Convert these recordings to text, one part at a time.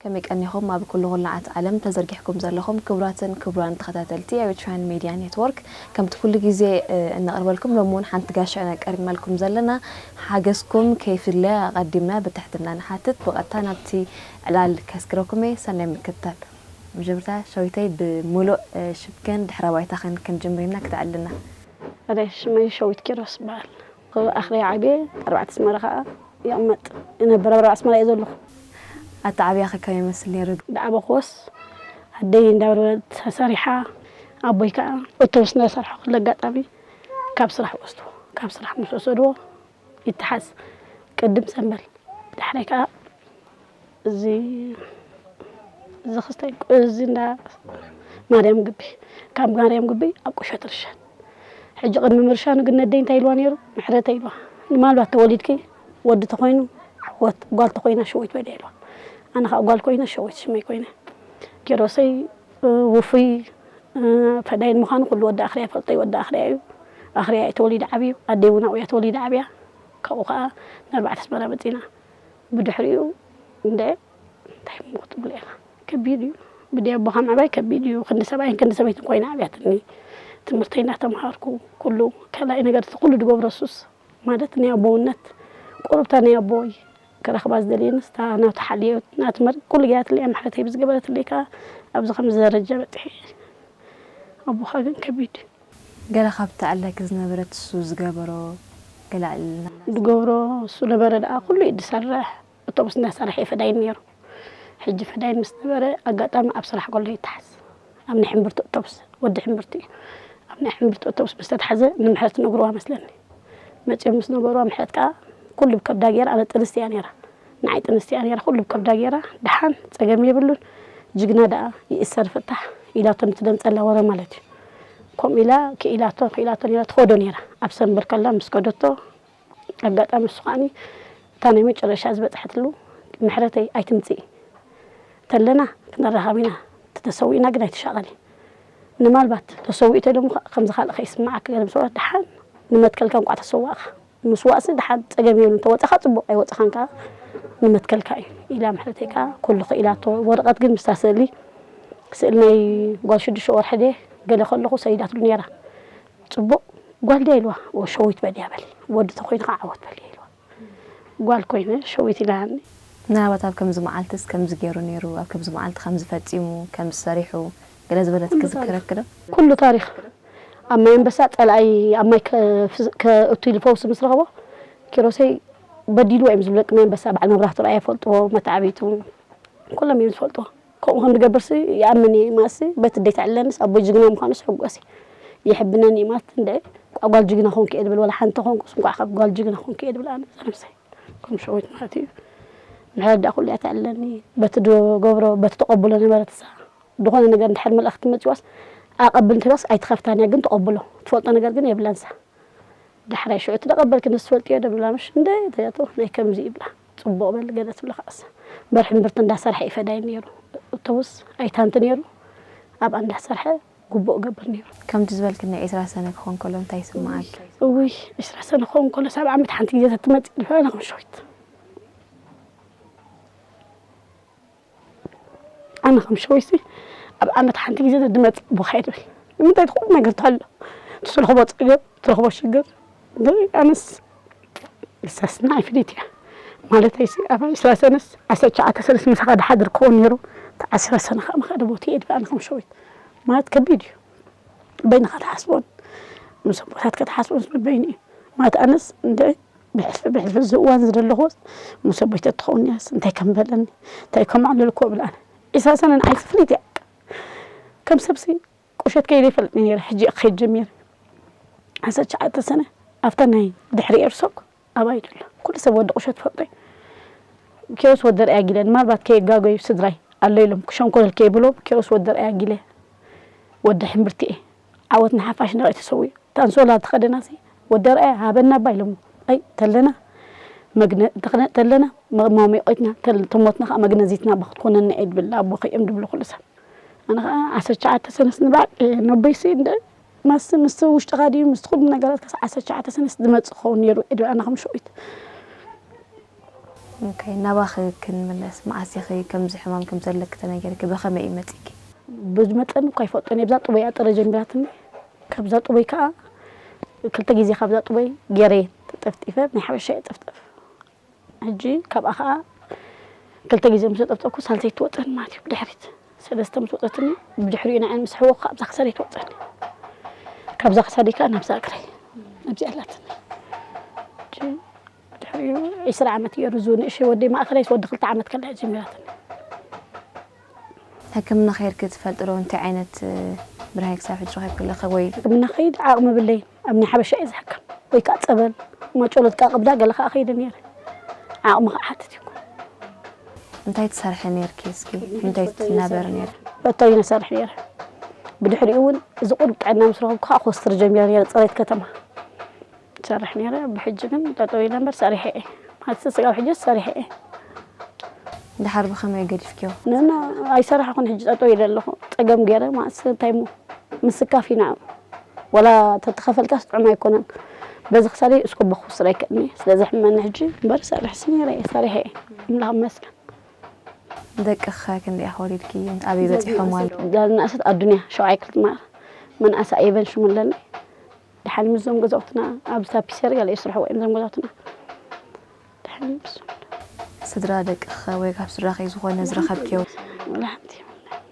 ከመይ ቀኒኹም? ኣብ ኩሉ ኩላዓት ዓለም ተዘርጊሕኩም ዘለኹም ክቡራትን ክቡራን ተኸታተልቲ ኤሪትራን ሚድያ ኔትወርክ፣ ከምቲ ኩሉ ግዜ፣ እ፣ እነቕርበልኩም፣ ሎሚ እውን ሓንቲ ጋሻ ኢና ቀሪብናልኩም ዘለና። ሓገዝኩም ከይፍለ ኣቐዲምና ብትሕትና ንሓትት። ብቐጥታ ናብቲ ዕላል ከስግረኩም እየ። ሰናይ ምክትታል። መጀመርታ ሸዊተይ ብምሉእ፣ እ፣ ሽምክን ድሕረ ባይታኽን ክንጅምር ኢና፣ ክተዕልና። ኣደ ሽመይ ሸዊት ኪሮስ ይበሃል። ኣብ ኣኽርያ ዓብየ፣ ኣርባዕተ ኣስመራ ኸዓ ይቕመጥ። ይነብር ኣብ ኣርባዕተ ኣስመራ እየ ዘለኹ። ኣተዓብያኺ ከመይ ይመስል ነይሩ? ዝዓበኹዎስ ኣደይ እንዳበርበረት ተሰሪሓ፣ ኣቦይ ከኣ ኣውቶቡስ እንዳሰርሐ ኩሉ ኣጋጣሚ ካብ ስራሕ ወስድዎ። ካብ ስራሕ ምስ ወሰድዎ ይተሓዝ ቅድም ሰንበል። ዳሕራይ ከኣ እዚ፣ እዚ ክስታይ፣ እዚ እንዳ ማርያም ግቢ፣ ካብ ማርያም ግቢ ኣብ ቁሸት ርሸን። ሕጂ ቅድሚ ምርሻኑ ግን ነደይ እንታይ ኢልዋ ነይሩ? ምሕረተይ ኢልዋ። ምናልባት ተወሊድኪ ወዲ ተኾይኑ ዓወት፣ ጓል ተኾይና ሸዊት በልያ ኢልዋ። ኣነ ኸዓ ጓል ኮይነ ሸዊት ሽመይ ኮይነ። ኪሮሰይ፣ እ፣ ውፉይ፣ እ፣ ፈዳይን ምዃኑ ኩሉ ወዲ ኣኽርያ ይፈልጦ እዩ። ወዲ ኣኽርያ እዩ። ኣኽርያ እዩ ተወሊዱ ዓብዩ። ኣደይ እውን ኣብኡ እያ ተወሊዳ ዓብያ። ካብኡ ኸዓ ንኣርባዕተ ኣስመራ መጺና። ብድሕሪኡ እንደ እንታይ እሞ ክትብሎ ኢኻ? ከቢድ እዩ። ብደይ ኣቦኻ ምዕባይ ከቢድ እዩ። ክንዲ ሰብኣይን ክንዲ ሰበይትን ኮይና ኣብያትኒ። ትምህርተይ እናተምሃርኩ ኩሉ ካልኣይ ነገር እቲ ኩሉ ዝገብሮ እሱስ ማለት ናይ ኣቦውነት ቁሩብታ ናይ ኣቦይ ክረኽባ ዝደልየንስ እታ ናቱ ሓልዮ ናቱ መር-፣ ኩሉ ገያትለይ ምሕረተይ ብዝገበረትለይ ከኣ ኣብዚ ከምዚ ደረጃ በጺሐ። ኣቦኻ ግን ከቢድ እዩ። ገለ ካብቲ ኣለኪ ዝነበረት እሱ ዝገበሮ ገለ ኣዕልልና። ዝገብሮ እሱ ነበረ ደኣ ኩሉ እዩ ዝሰርሕ። ኣውቶቡስ እናሰርሐ እዩ ፈዳይን ነይሩ። ሕጂ ፈዳይን ምስ ነበረ ኣጋጣሚ ኣብ ስራሕ ከሎ ይተሓዝ። ኣብ ናይ ሕምብርቲ ኣውቶቡስ፣ ወዲ ሕምብርቲ እዩ። ኣብ ናይ ሕምብርቲ ኣውቶቡስ ምስ ተታሕዘ ንምሕረት ነግርዋ መስለኒ። መጺኦም ምስ ነገርዋ ምሕረት ከኣ ኩሉ ብከብዳ ገይራ፣ ኣነ ጥንስቲ እያ ነይራ። ንዓይ ጥንስቲ እያ ነይራ፣ ኩሉ ብከብዳ ገይራ፣ ደሓን ጸገም የብሉን፣ ጅግና ደኣ ይእሰር ፍታሕ ኢላቶ ነቲ ደምጸላ ወረ ማለት እዩ። ከምኡ ኢላ ክኢላቶ፣ ክኢላቶ ነይራ፣ ትኸዶ ነይራ። ኣብ ሰንበል ከላ ምስ ከደቶ፣ ኣጋጣሚ እሱ ከዓኒ እታ ናይ መጨረሻ ዝበጽሐትሉ፣ ምሕረተይ ኣይትምጽኢ፣ ተለና ክንራኸብ ኢና፣ ተተሰዊእና ግን ኣይትሻቐሊ። ንማልባት ተሰዊኡ ተሎምኻ ከምዚ ካልእ ከይስምዓካ ገለ ምስ በለት፣ ደሓን ንመትከልካ እንቋዕ ተሰዋእካ። ምስዋእሲ ደሓን ጸገም የብሉን፣ ተወጻኻ ጽቡቕ፣ ኣይወጻኻን ከኣ ንመትከልካ እዩ ኢላ ምሕረተይ ከኣ ኩሉ ክኢላቶ። ወረቐት ግን ምስታ ስእሊ፣ ስእሊ ናይ ጓል ሽዱሽተ ወርሒ ድየ ገለ ከለኹ ሰዲዳትሉ ነይራ። ጽቡቕ ጓል ድያ ኢልዋ፣ ወ-፣ ሸዊት በልያ በሊ፣ ወዲ ተኾይኑ ከኣ ዓወት በልያ ኢልዋ። ጓል ኮይነ ሸዊት ኢላኒ። ምናልባት ኣብ ከምዚ መዓልትስ ከምዚ ገይሩ ነይሩ፣ ኣብ ከምዚ መዓልቲ ከምዚ ፈጺሙ፣ ከምዚ ሰሪሑ፣ ገለ ዝበለትኪ ኩሉ ታሪኽ። ዝከረኪ ዶ? ኩሉ ታሪኽ። ኣብ ማይ ኣንበሳ ጸላኢ ኣብ ማይ ከ-፣ ከእቱ ኢሉ ፈውሲ ምስ ረኸቦ፣ ኪሮሰይ በዲልዎ እዮም ዝብሉ ደቂ ማይ ኣንበሳ፣ በዓል መብራህቱ ረኣያ ይፈልጥዎ፣ መተዓብይቱ፣ ኩሎም እዮም ዝፈልጥዎ። ከምኡ ከም ዝገብርሲ ይኣምን እየ። ማሲ በቲ ደይ ተዕለንስ ኣቦይ ጅግና ምዃኑስ ሕጎስ እየ። ይሕብነኒ እዩ ማለት እንደ ጓል ጅግና ኾንክ እየ ድብል፣ ወላ ሓንቲ ኾንኩስ እንኳዕ ካብ ጓል ጅግና ኾንክ እየ ድብል ኣነ ነብሰይ። ከም ሸዊት ማለት እዩ። ምሕረት ደኣ ኩሉ እያ ተዕለኒ። በቲ ዝገብሮ፣ በቲ ተቐብሎ ነበረት እሳ። ዝኾነ ነገር እንድሕር መልእኽቲ መጺዋስ ኣቐብል እንተልዋስ ኣይትኸፍታን እያ፣ ግን ተቐብሎ። ትፈልጦ ነገር ግን የብላን እሳ። ዳሕራይ ሽዑ ትደቐበልኪ ንስ ትፈልጥዮ ዶ ብላ፣ ምሽ እንደ ተያቶ ናይ ከምዚ ይብላ። ጽቡቕ በል ገለ ትብሎ ከኣስ። በር ሕምብርቲ እንዳሰርሐ ይፈዳይ ነይሩ። እተውስ ኣይታንቲ ነይሩ። ኣብኣ እንዳሰርሐ ግቡእ ገብር ነይሩ። ከምቲ ዝበልክኒ ዒስራ ሰነ ክኾን ከሎ እንታይ ይስምዓኪ? እውይ፣ ዒስራ ሰነ ክኸውን ከሎ፣ ሰብዓ ዓመት ሓንቲ ግዜ ተትመጽእ ድሕሪ ኣነ ከም ሸዊት። ኣነ ከም ሸዊሲ ኣብ ዓመት ሓንቲ ግዜ ዝመጽእ ኣቦኻ እየ ድብል። ንምንታይ እቲ ኩሉ ነገር ተሎ? ትረኽቦ ጸገም፣ ትረኽቦ ሽግር። ግን ኣነስ እሳስ ንዓይ ፍልይቲ እያ። ማለተይሲ ኣብ ዒስራ ሰነስ፣ ዓሰርተ ትሽዓተ ሰነስ ምሳኻ ድሓድር ክኸውን ነይሩ። እቲ ዓሰርተ ሰነ ከኣ ምኻድ ቦቲ እየ ድብል ኣነ ከም ሸዊት። ማለት ከቢድ እዩ። በይንኻ ትሓስቦን ምስ ኣቦታትካ ትሓስቦን ምስ በይኑ እዩ። ማለት ኣነስ እንደ ብሕልፊ፣ ብሕልፊ እዚ እዋን ዝደለኹስ ምስ ኣቦይ ተትኸውን እያስ እንታይ ከም በለኒ፣ እንታይ ከም ኣዕለልኩ እብል ኣነ። ዒስራ ሰነ ንዓይ ፍልይቲ እያ። ከም ሰብሲ ቁሸት ከይደ ይፈልጥ ነይረ፣ ሕጂ እየ ክኸይድ ጀሚረ። ዓሰርተ ትሽዓተ ሰነ ኣብታ ናይ ድሕሪ ኤርሶክ ኣባይ ዘሎ። ኩሉ ሰብ ወዲ ቁሸት ፈልጦ እዩ። ኪሮስ ወዲ ርኣያ ጊለ፣ ምናልባት ከየጋገዩ ስድራይ ኣሎ ኢሎም ክሸንኮለል ከይብሎም፣ ኪሮስ ወዲ ርኣያ ጊለ፣ ወዲ ሕምብርቲ እየ። ዓወት ንሓፋሽ ንርኢ ተሰዊኡ። ታንሶላ ተኸደናሲ ወዲ ርኣያ ሃበና እባ ኢሎሞ። ኣይ ተለና መግነ-፣ ተኽነ-፣ ተለና መ-፣ ማሚቆይትና፣ ተል-፣ ተሞትና ከኣ መግነዚትና እባ ክትኮነና እየ ድብል ኣቦኺ እዮም ድብሉ ኩሉ ሰብ። ኣነ ከኣ ዓሰርተ ትሽዓተ ሰነስ ንባዕ፣ እ፣ ነቦይሲ እንደ ማስ ምስ ውሽጥኻ ድዩ ምስ ኩሉ ነገራት ከስ ዓሰርተ ትሽዓተ ሰነስ ዝመጽእ ክኸውን ነይሩ እየ ድብል ኣነ ከም ሸዊት። ኦኬ፣ ናባኺ ክንምለስ፣ መዓስ ኢኺ ከምዚ ሕማም ከም ዘለኪ ተነጊርኪ? ብኸመይ እዩ መጺኪ? ብዝመፀኒ እኳ ኣይፈልጦን እየ። ብዛ ጥበይ እያ ጥረ ጀሚራትኒ። ካብዛ ጥበይ ከዓ ክልተ ግዜ ካብዛ ጥበይ ገይረ እየ ተጠፍጢፈ፣ ናይ ሓበሻ እየ ጠፍጠፍ። ሕጂ ካብኣ ከዓ ክልተ ግዜ ምስ ተጠፍጠፍኩ ሳልሰይቲ ትወፀኒ ማለት እዩ። ብድሕሪት ሰለስተ ምስ ወፀትኒ፣ ብድሕሪኡ ንዓይ ምስ ሕወኩ ኣብዛ ክሳደይ ትወፀኒ። ካብዛ ክሳደይ ከዓ ናብዛ እግረይ ኣብዚኣ ኣላትኒ። ሕጂ ድሕሪኡ ዒስራ ዓመት ገይሩ፣ እዚ ንእሽተይ ወደይ ማእከላይ ወዲ ክልተ ዓመት ከላ እያ ጀሚራትኒ። ሕክምና ከይድኪ ትፈልጢ ዶ? እንታይ ዓይነት መድሃኒት ክሳብ ሕጂ ረኺብኪ ኣለኺ ወይ? ሕክምና ከይድ ዓቕሚ የብለይን። ኣብ ናይ ሓበሻ እየ ዝሕከም፣ ወይ ከዓ ፀበል ማጨሎት ከዓ ቅብዳ ገለ ከዓ ከይደ ነይረ። ዓቕሚ ከዓ ሓትት እዩ። እንታይ ትሰርሒ ነይርኪ? እስኪ እንታይ ትናበሪ ነይርኪ? ፈታዊ ነሰርሕ ነይረ። ብድሕሪኡ እውን እዚ ቁሩብ ጥዕና ምስ ረኸብኩ ከዓ ኮስትር ጀሚረ ነይረ፣ ፅሬት ከተማ ሰርሕ ነይረ። ብሕጂ ግን ጠጠው ኢለ እምበር ሰሪሐ እየ። ማለት ስጋብ ሕጂ ሰሪሐ እየ። ድሓር ብኸመይ ገዲፍኪዮ? ንና ኣይሰራሕኹን፣ ሕጂ ጠጠው ኢለ ኣለኹ። ፀገም ገይረ ማለት እንታይ እሞ ምስካፍ ኢና፣ ወላ ተተኸፈልካስ ጥዑም ኣይኮነን። በዚ ክሳደይ እስኮ በኹ ስራ ይከእኒ ስለ ዘሕመኒ ሕጂ እምበር ሰርሕ ሲ ነይረ እየ፣ ሰሪሐ እየ። ኣምላኽ ይመስገን። ደቅኻ ክንደይ ኢኻ ወሊድኪ? ኣበይ በፂሖም ኣለዉ? ዛል ንእሰት ኣዱንያ ሸውዓይ ክልተ ማር መንኣሳ እየበን ሽሙ ኣለኒ። ድሓን ምስዞም ገዛውትና ኣብ ታፒሰሪ ገለ ይስርሕዎ እዮም እዞም ገዛውትና። ድሓን ምስ ስድራ ደቅኻ ወይ ካብ ስድራኺ ዝኾነ ዝረኸብክዮ? ወላ ሓንቲ የብለይን።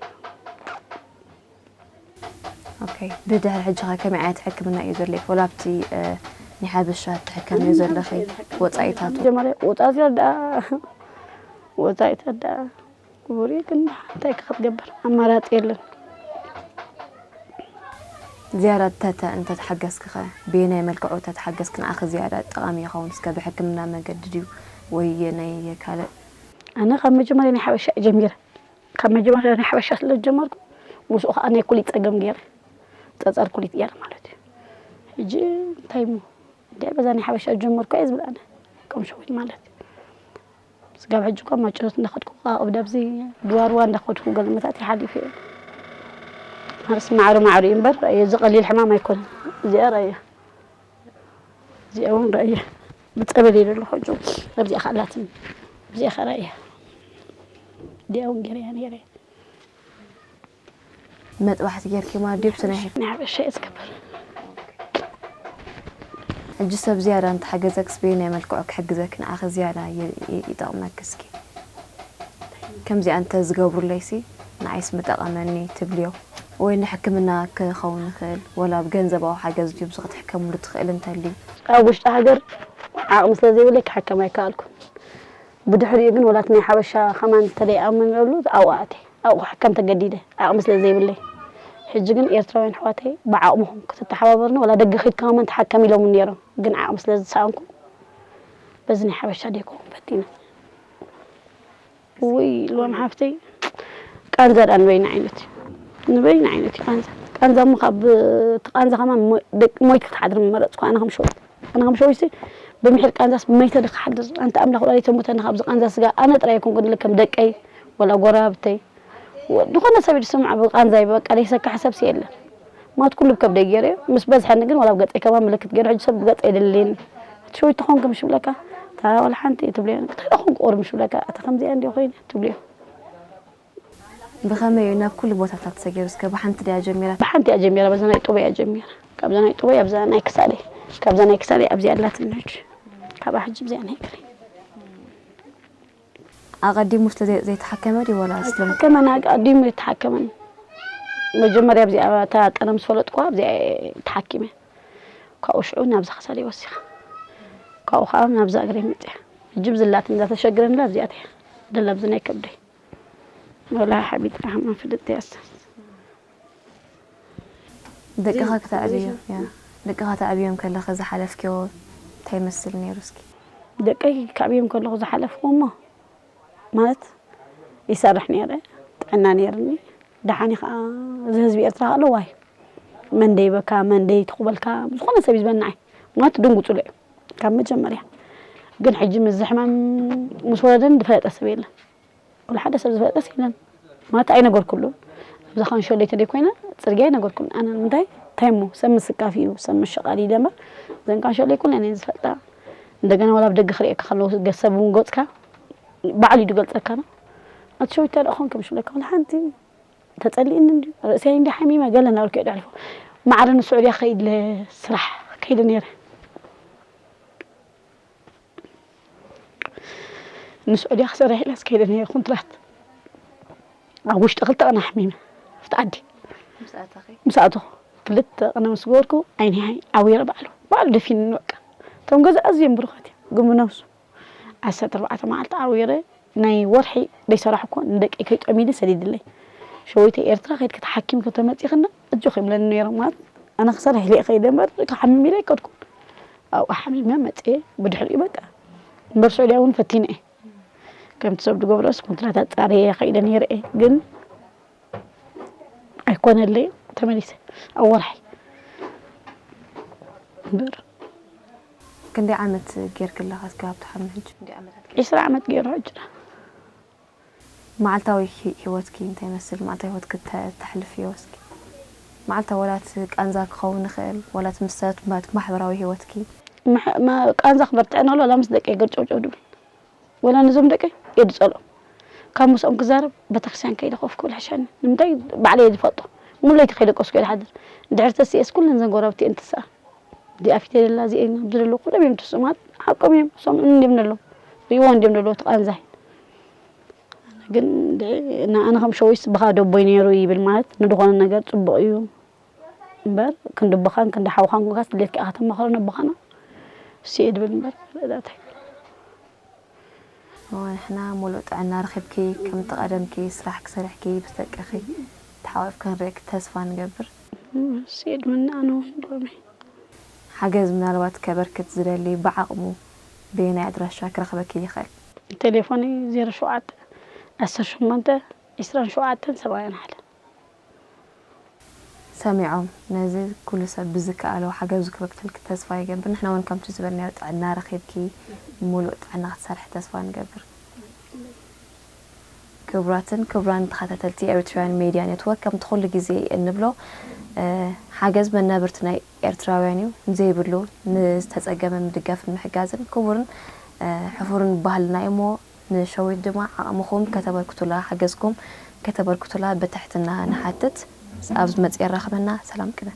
ኦኬ፣ ብድሕሪ ሕጂ ኸ ከመይ ዓይነት ሕክምና እዩ ዘድልየኪ? ወላ ኣብቲ ናይ ሓበሻ ትሕከምዮ ዘለኺ ወፃኢታቱ? መጀመርያ ወፃኢታት ደኣ፣ ወፃኢታት ደኣ ክቡር እዩ፣ ግን እንታይ ክትገብር ኣማራፂ የለን። ዝያዳ ተተ እንተተሓገዝኪ ኸ? ብየናይ መልክዑ ተተሓገዝኪ ንዓኺ ዝያዳ ጠቓሚ ይኸውን? እስከ ብሕክምና መገዲ ድዩ ወይ ናይ ካልእ? ኣነ ካብ መጀመርያ ናይ ሓበሻ እየ ጀሚረ። ካብ መጀመርያ ናይ ሓበሻ ስለ ዝጀመርኩ ምስኡ ከዓ ናይ ኩሊት ፀገም ገይረ፣ ፀፀር ኩሊት ገይረ ማለት እዩ። ሕጂ እንታይ እሞ እንደ በዛ ናይ ሓበሻ ዝጀመርኩ እየ ዝብል ኣነ ከም ሸዊት ማለት እዩ። ስጋብ ሕጂ እኳ ማጨሎት እንዳኸድኩ ከዓ ቅብዳ ኣብዚ ድዋርዋ እንዳኸድኩ ገለመታት ይሓሊፉ እየ። ማርስ ማዕሩ ማዕሩ እዩ እምበር እዚ ቀሊል ሕማም ኣይኮነን። እዚኣ ራእያ እዚኣ እውን ራእያ ብፀበል እየ ዘለኹ ሕጂ ኣብዚኣ ካላትን እዚኣ ከራእያ እዚኣ እውን ገይረያ ነይረ። መጥባሕቲ ጌርኪ ማለት ድዩ? ብስነ ናይ ሓበሻ እየ ዝገብር። ሕጂ ሰብ ዝያዳ እንተሓገዘክስ በየናይ መልክዑ ክሕግዘኪ ንዓኺ ዝያዳ ይ- ይ- ይጠቕመኪ? እስኪ ከምዚኣ እንተ ዝገብሩለይሲ ንዓይስ ምጠቐመኒ ትብልዮ? ወይ ንሕክምና ክኸውን ይኽእል፣ ወላ ብገንዘባዊ ሓገዝ ድዩ ብዚ ክትሕከምሉ ትኽእል እንተልዩ? ኣብ ውሽጢ ሃገር ዓቕሚ ስለ ዘይብለይ ክሕከም ኣይከኣልኩን። ብድሕሪኡ ግን ወላት ናይ ሓበሻ ከማን እንተደይኣመንሉ ኣብኡ ኣትየ ኣብኡ ክሕከም ተገዲደ፣ ዓቕሚ ስለ ዘይብለይ። ሕጂ ግን ኤርትራውያን ኣሕዋተይ ብዓቕምኹም ክትተሓባበሩኒ ወላ ደገ ኺድካ ከማን ተሓከም ኢሎምኒ ነይሮም፣ ግን ዓቕሚ ስለ ዝሰኣንኩ በዚ ናይ ሓበሻ ደይኮንኩ ፈቲነ። ውይ ሎም ሓፍተይ ቃንዛ ደኣ ንበይና ዓይነት እዩ ንበይና ዓይነት እዩ ቃንዛ። ቃንዛ እሞ ካብ እቲ ቃንዛ ከማን ሞ- ደቂ- ሞይት ክትሓድር ምመረፅኩ ኣነ ከም ሸዊት ኣነ ከም ሸዊት ብምሒር ቃንዛስ መይተ ዶ ክሓድር ኣንተ ኣምላኽ ወላዲተ ሙተኒ ካብዚ ቃንዛ ስጋ ኣነ ጥራይ ኣይኮንኩ ድለ ከም ደቀይ ወላ ጎረባብተይ ወ- ዝኾነ ሰብ ድስምዓ ብቃንዛይ በቃ ደይሰካ ሕሰብሲ የለን። ማት ኩሉ ከብደይ ገይረ ምስ በዝሐኒ ግን ዋላ ኣብ ገፀይ ከማን ምልክት ገይሩ ሕጂ ሰብ ብገፀ የደልየኒ። እቲ ሸዊት ተኾንክ ምሽ ብለካ እታ ዋላ ሓንቲ ትብልዮ እንታይ ደኾንክ ቁር ምሽ ብለካ እታ ከምዚኣ እንዲ ኮይነ ትብልዮ። ብኸመይ እዩ ናብ ኩሉ ቦታታት ሰጊሩ? እስከ ብሓንቲ ድያ ጀሚራ? ብሓንቲ እያ ጀሚራ፣ በዛ ናይ ጡበይ እያ ጀሚራ። ካብዛ ናይ ጡበይ ኣብዛ ናይ ክሳደይ፣ ካብዛ ናይ ክሳደይ ኣብዚኣ ኣላትኒ ሕጂ። ካብኣ ሕጂ ኣብዚኣ ናይ እግረይ። ኣቐዲሙ ስለ ዘይ- ዘይተሓከመ ድዩ ወላ ስለ ተሓከመን ኣቀዲሙ የተሓከመን። መጀመርያ ኣብዚኣ እታ ጠነ ምስ ፈለጥኩዋ ኣብዚኣ እየ ተሓኪመ። ካብኡ ሽዑ ናብዛ ክሳደይ ወሲኻ። ካብኡ ከዓ ናብዛ እግረይ መፅያ። ሕጂ ብዝላትን እዛ ተሸግረንላ ኣብዚኣ እያ። ደላ ኣብዚ ናይ ከብደይ። ወላ ሓቢጥ ኣህማ ፍልጥ ያሰ ደቅኻ ክተዕብዮ ያ ደቅኻ ተዕብዮም ከለኸ ዝሓለፍክዮ እንታይ ይመስል ነይሩ? እስኪ ደቀይ ካብዮም ከለኹ ዝሓለፍኩ እሞ ማለት ይሰርሕ ነይረ፣ ጥዕና ነይርኒ። ደሓኒ ከዓ እዚ ህዝቢ ኤርትራ ከሎ ዋይ መን ደይበካ መን ደይትኹበልካ ዝኾነ ሰብ ይዝበናዓይ ማለት ድንጉፅሉ እዩ ካብ መጀመርያ። ግን ሕጂ ምስ ዝሕማም ምስ ወረደን ዝፈለጠ ሰብ የለን። ኩሉ ሓደ ሰብ ዝፈለጠስ የለን ማለት ኣይነገርኩሉን። ኣብዛ ካንሸለይ ተደይ ኮይና ፅርግያ ኣይነገርኩሉን። ኣነ ንምንታይ እንታይ እሞ ሰብ ምስካፍ እዩ ሰብ መሸቃሊ ኢለ እምበር እዘን ካንሸለይ ኩለን እየን ዝፈልጣ። እንደገና ዋላ ኣብ ደገ ክርእየካ ከለዉ ገሰብ እውን ገፅካ ባዕሉ እዩ ዝገልጸካ ነው። ኣቲ ሸዊታ ደኣ ኾንክ ምሽ ብለካ፣ ወላ ሓንቲ ተጸሊእኒ እንድዩ፣ ርእሰይ እንዲ ሓሚመ፣ ገለ እናበልኩ እየ ደሕልፎ። ማዕረ ንስዑድያ ከይድ ስራሕ ከይደ ነይረ። ንስዑድያ ክሰርሕ ኢለ ከይደ ነይረ፣ ኮንትራት። ኣብ ውሽጢ ክልተ ቀን ሓሚመ፣ ኣብቲ ዓዲ። ምስ ኣተኺ? ምስ ኣተኹ። ክልተ ቀን ምስ ገበርኩ፣ ዓይኒ ዓዊረ ባዕሉ፣ ባዕሉ ደፊንኒ በቃ። እቶም ገዛ ኣዝዮም ብሩኻት እዮም፣ ግን ብነብሱ። ዓሰርተ ኣርባዕተ መዓልቲ ዓዊረ፣ ናይ ወርሒ ዘይሰራሕኩ ንደቀይ ከይጠምዩ ኢሉ ሰዲድለይ። ሸዊተ ኤርትራ ከይድኪ ተሓኪምኪ ተመጺኽና ኣጆኺ ይብለኒ ነይሮም። ማለት ኣነ ክሰርሕ ኢለ እየ ከይደ እምበር ክሓምም ኢለ ኣይከድኩን። ኣብኡ ሓሚመ መጽየ ብድሕሪኡ በቃ እምበር ስዑድያ እውን ፈቲነ እየ። ከምቲ ሰብ ዝገብሮስ ኮንትራት ኣጻርየ ከይደ ነይረ እየ። ግን ኣይኮነለይ ተመሊሰ ኣብ ወርሒ እምበር ክንደይ ዓመት ጌርኪ ኣለኻ እስኪ ኣብ ትሓሚ ሕጂ? ክንደይ ዓመታት ጌርኪ? ዒስራ ዓመት ገይሩ ሕጂ። መዓልታዊ ሂ- ሂወትኪ እንታይ ይመስል? መዓልታዊ ሂወትኪ ተ- ተሕልፍዮ እስኪ? መዓልታዊ ወላ እቲ ቃንዛ ክኸውን ይኽእል ወላ እቲ ምስ ሰባት ማለት ማሕበራዊ ሂወትኪ? መሕ- መ- ቃንዛ ክበርትዐ ነሎ ላ ምስ ደቀይ ገርጨውጨው ድብል ወላ ነዞም ደቀይ የድጸሎም ካብ ምስኦም ክዛረብ ቤተክርስትያን ከይደ ኮፍ ክብል ሕሸኒ ንምንታይ ባዕለይ እየ ዝፈልጦ ሙለይቲ ከይደቀስኩ እየ ዝሓድር ድሕሪ ተስኤስ ኩለን ዘን ጎረብቲ እየን ትስኣን እዚኣ ፊተይ ዘላ እዚኤን ኣብዚ ዘለዉ ኩሎም እዮም ትስማት ሓቆም እዮም እሶም እንድዮም ነለዉ ሪእዎ እንድዮም ነለዉ ተቃንዛይ ግን ኣነ ከም ሸዊስ ብኻ ደቦይ ነይሩ ይብል ማለት ንድኾነ ነገር ፅቡቕ እዩ እምበር ክንዲ ኣቦኻን ክንዲ ሓውኻን ኮንካስ ድሌትካ ኢኻ ተማኽሮ ነቦኻና እሱ እየ ድብል እምበር ረዳእታ ኣይብል ንሕና ሙሉእ ጥዕና ረኺብኪ ከምቲ ቀደምኪ ስራሕ ክሰርሕኪ ምስ ደቅኺ ተሓቋቂፍኪ ክንሪኤኪ ተስፋ ንገብር። እሱ እየ ድምነ ኣነ እውን ሎሚ ሓገዝ ምናልባት ከበርክት ዝደሊ ብዓቕሙ በየናይ ኣድራሻ ክረኽበኪ ይኽእል? ቴሌፎነይ ዜሮ ሸውዓተ ዓሰርተ ሸሞንተ ዒስራን ሸውዓተን ሰብዓን ሓደ። ሰሚዖም ነዚ ኩሉ ሰብ ብዝከኣሎ ሓገዙ ክበክተልኪ ተስፋ ይገብር። ንሕና እውን ከምቲ ዝበልናዮ ጥዕና ረኺብኪ ሙሉእ ጥዕና ክትሰርሒ ተስፋ ንገብር። ክቡራትን ክቡራን ተኸታተልቲ ኤሪትራውያን ሜድያ ኔትወርክ ከምቲ ኩሉ ግዜ እንብሎ ሓገዝ መናብርቲ ናይ ኤርትራውያን እዩ። ንዘይብሉ ንዝተፀገመ ምድጋፍን ምሕጋዝን ክቡርን ሕፉርን ባህልና እዩ እሞ ንሸዊት ድማ ዓቕምኹም ከተበርክቱላ ሓገዝኩም ከተበርክቱላ ብትሕትና ንሓትት። ኣብ ዝመፅእ የራኽበና። ሰላም ቅነ።